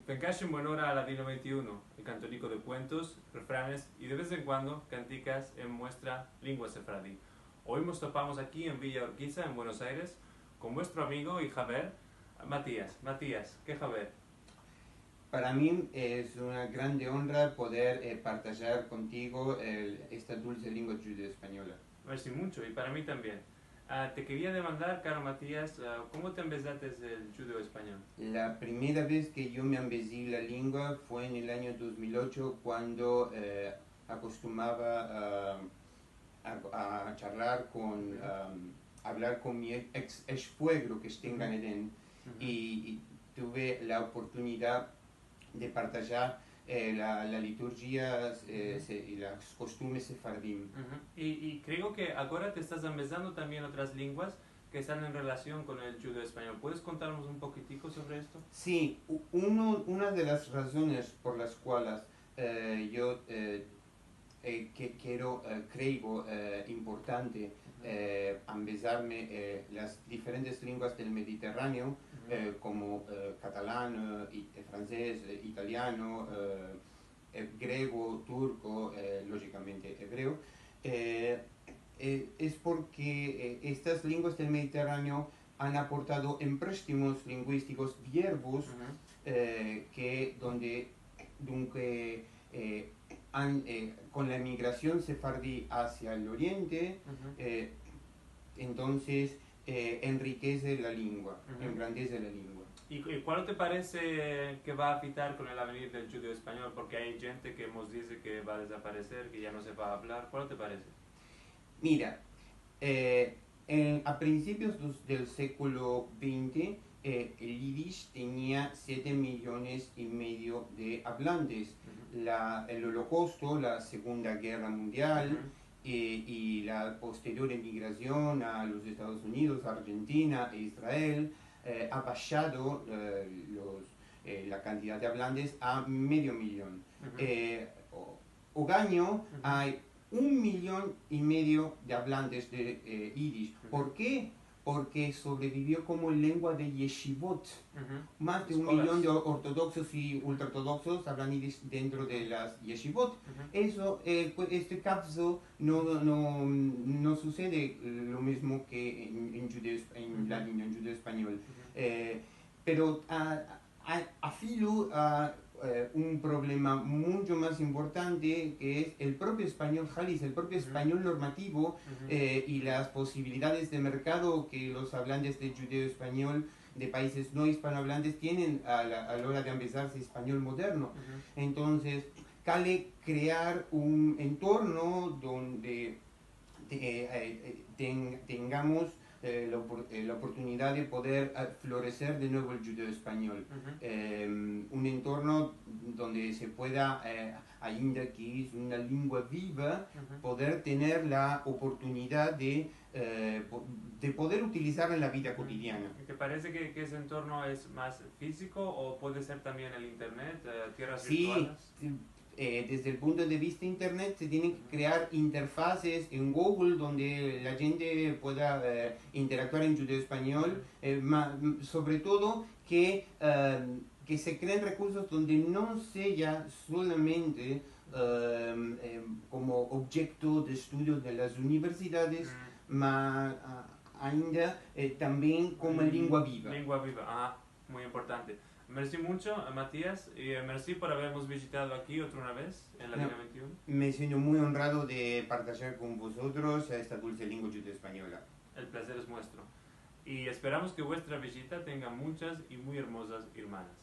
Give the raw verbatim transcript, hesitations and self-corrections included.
Vengash en buena ora a Ladino vente i uno, el kantoniko de kuentos, refranes i, de vez en kuando, kantikas en muestra lengua sefaradi. Oy mos topamos aki en Villa Urquiza, en Buenos Aires, kon muestro amigo i haver, Matías. Matías, ke haver? Para mi es una grande onra poder, eh, partajar kontigo el, esta dulse lengua djudeo-espanyola. Mersi muncho, i para mi tambien. Ah, te keria demandar, karo Matías, ah, komo te ambezates el djudeo-espanyol? La primera vez ke yo me ambezi la lengua fue en el anyo dos mil ocho, kuando, eh, akostumbava a, a, a charlar kon, am, avlar kon mi eks, eks-suegro ke esta en Gan Eden, i, i tuve la oportunidad de partajar, eh, la, la liturjia, eh, se, i las kostumbres sefaradim. I, i kreo ke agora te estas ambezando tambien otras lenguas ke estan en relasion kon el djudeo-espanyol. Puedes kontarmos un pokitiko sovre esto? Si, u-, uno, una de las razones por las kualas, eh, yo, eh, eh, ke kero, eh, kreigo, eh, importante, eh, ambezarme, eh, las diferentes lenguas del Mediterraneo, eh, komo, eh, katalan, eh, i, eh, franses, eh, italiano, eh, eh, grego, turko, eh, lojikamente ebreo, eh, eh, es porke, eh, estas lenguas del Mediterraneo an aportado emprestimos linguistikos, vierbos, eh, ke donde, dunke, eh, an, eh, kon la emigrasion sefaradi asia el oriente, eh, entonses, eh, enrikese la lengua, engrandese la lengua. I, i kual te parese ke va a afitar kon el avenir del djudeo-espanyol? Porke ay djente ke mos dize ke va a dezapareser, ke ya no se va a avlar. Kual te parese? Mira, eh, en, a prinsipios dos, del siglo vente, eh, el yidish tenia siete miliones i medio de avlantes. La, el Olokausto, la Segunda Gerra Mundial, eh, i la posterior emigrasion a los Estados Unidos, Arjentina e Israel, eh, a bashado, eh, los, eh, la kantidad de avlantes a medio milion. Eh, o-, ogaño ay un milion i medio de avlantes de, eh, yidish. Por ke? Porke sobrevivio komo lengua de yeshivot. Mas de un milion de ortodoksos i ultraortodoksos avlan yidish dentro de las yeshivot. Esto, eh, pues, este kavzo no, no, no susede lo mizmo ke en, en djudeo, en ladino, en djudeo-espanyol. Eh, pero, a, a, afilu a, eh, un problema muncho mas importante, ke es el propio espanyol halis, el propio espanyol normativo, eh, i las posibilidades de merkado ke los avlantes de djudeo-espanyol de paizes no ispanoavlantes tienen a la, a la ora de ambezarse espanyol moderno. Entonses, kale krear un entorno donde te-, eh, eh, ten-, tengamos, eh, la opor-, eh, la oportunidad de poder, eh, floreser de nuevo el djudeo-espanyol. Em, un entorno donde se pueda, eh, ainda ke es una lengua viva, poder tener la oportunidad de, eh, po-, de poder utilizarla en la vida kotidiana. I te parese ke, ke ese entorno es mas fiziko o puede ser tambien el internet, eh, tierras virtuales? Si, eh, desde el punto de vista internet, se tienen ke krear interfases en Google donde la djente pueda, eh, interaktuar en djudeo-espanyol, eh, ma-, m-, sovre todo ke, eh, ke se kreen rekursos donde no sea solamente, eh, eh, komo objekto de estudio de las universidades, ma, a, ainda, eh, tambien komo lengua viva. Lengua viva, aha. Muy importante. Mersi muncho, eh, Matías, i, eh, mersi por avermos vizitado aki otra una vez en Ladino vente i uno. Me siento muy honrado de partajar kon vozotros esta dulse lengua djudeo-espanyola. El plazer es muestro. I esperamos ke vuestra vizita tenga munchas i muy ermozas ermanas.